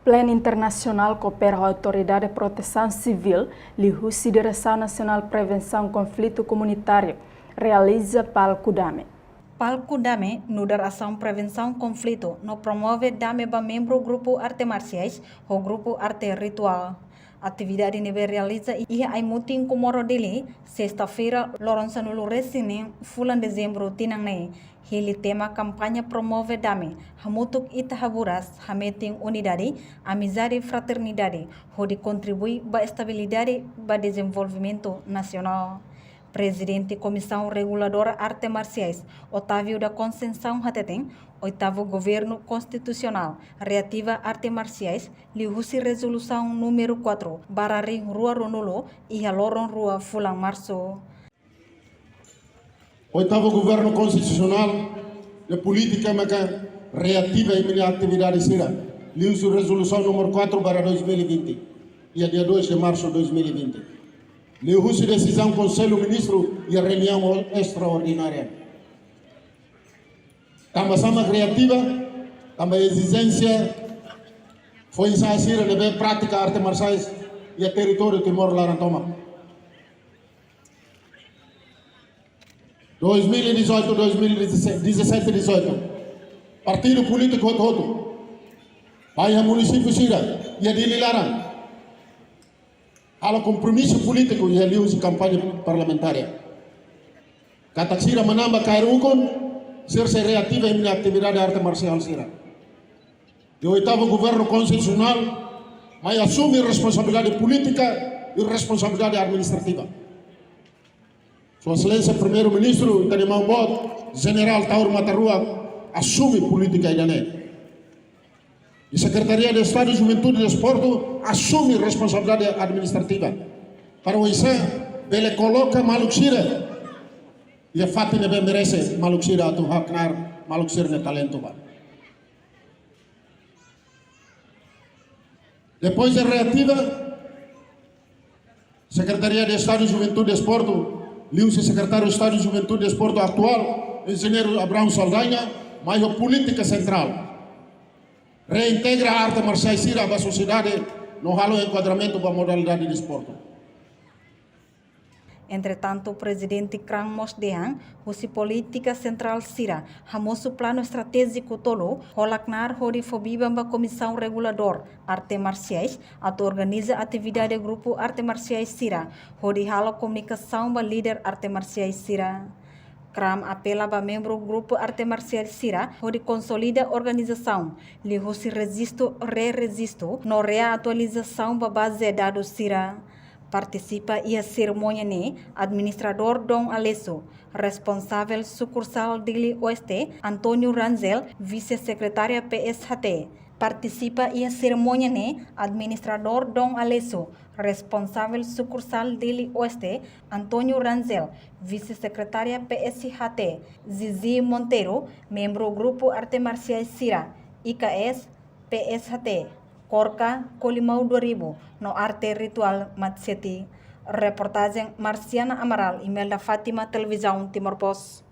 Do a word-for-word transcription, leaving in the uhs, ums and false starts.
Pleno Internasionál koopera ho Autoridade Protesaun Sivíl, liuhusi Diresaun Nasionál Prevensaun Konflitu Komunitáriu, realiza Palku Dame. Palku Dame nu'udar asaun prevensaun konflitu no promove dame ba membru grupu arte marsiais ho grupu arte rituál. Atividade ne'ebé realiza iha Ai-mutin, Comoro, Dili, sesta-feira, loron sanulu-resin-neen fulan Dezembru tinan ne'e, hili tema kampaña promove dame, hamutuk ita haburas, hametin unidade, amizade, fraternidade, hodi kontribui ba estabilidade, ba dezenvolvimentu nasionál. Prezidente Komisaun Reguladora Arte Marsiais, Otávio da Conceição, hateten, Oitavu Governu Konstitusionál reativa arte marsiais liuhusi rezolusaun númeru quatro barra rihun rua ruanulu iha loron rua fulan Marsu. Oitavu Governu Konstitusionál nia polítika maka reativa imi-nia atividade sira liuhusi rezolusaun númeru quatro barra dois mil e vinte, iha dia dois de março de dois mil e vinte. Liuhusi desizaun Konsellu Ministru iha reuniaun estraordinária. Tanba sá mak reativa? Tanba ezijénsia foin-sa'e sira ne'ebé pratika arte marsiais iha territóriu Timor laran tomak. Dois mil e dezoito, dois mil e dezassete, dezoito. Partidu polítiku hotu-hotu, ba iha munisípiu sira iha Dili laran, halo kompromisu polítiku iha liuhusi kampaña parlamentária katak sira manán ba kaer ukun, sira sei reativa imi-nia atividade arte marsiál sira. I Oitavu Governu Konstitusionál mai asume responsabilidade polítika i responsabilidade administrativa. Sua Exelénsia Primeiru-Ministru, ita-nia maun boot, Jenerál Taur Matan Ruak, asume polítika ida-ne'e. I Sekretaria de Estadu, Juventude i Desportu asume responsabilidade administrativa, para oinsá bele koloka maluk sira iha fatin ne'ebé merese, maluk sira atu haknaar maluk sira-nia talentu ba. Depois de reativa, Sekretaria de Estadu Juventude Desportu, liuhusi Sekretáriu Estadu Juventude Desportu atuál, Enjeñeiru Abraão Saldanha, mai ho polítika sentrál. Reintegra arte marsiais sira ba sosiedade no halo enkuadramentu ba modalidade desportu. Entretantu, Prezidente KRAM mós dehan, husi polítika sentrál sira hamosu planu estratéjiku tolu, hola knaar hodi fó biban ba Komisaun Reguladór Arte Marsiais atu organiza atividade grupu arte marsiais sira, hodi halo komunikasaun ba líder arte marsiais sira. KRAM apela ba membru grupu arte marsiais sira hodi konsolida organizasaun, liuhusi rejistu, rerejistu no reatualizasaun ba baze dadus sira. Partisipa iha serimónia ne'e Administradór Dom Aleixo, responsavel Sukursál Dili Oeste, António Rangel, Vise-Sekretária P S H T. Partisipa iha serimónia ne'e Administradór Dom Aleixo, responsavel Sukursál Dili Oeste, António Rangel, Vise-Sekretária P S H T, Zizi Monteiro, membru grupu arte marsiais sira, I K S, P S H T, Korka, Kolimau dua ribu, no arte rituál Matseti. Reportajen Marciana Amaral, Imelda Fátima, Televizaun Timor Post.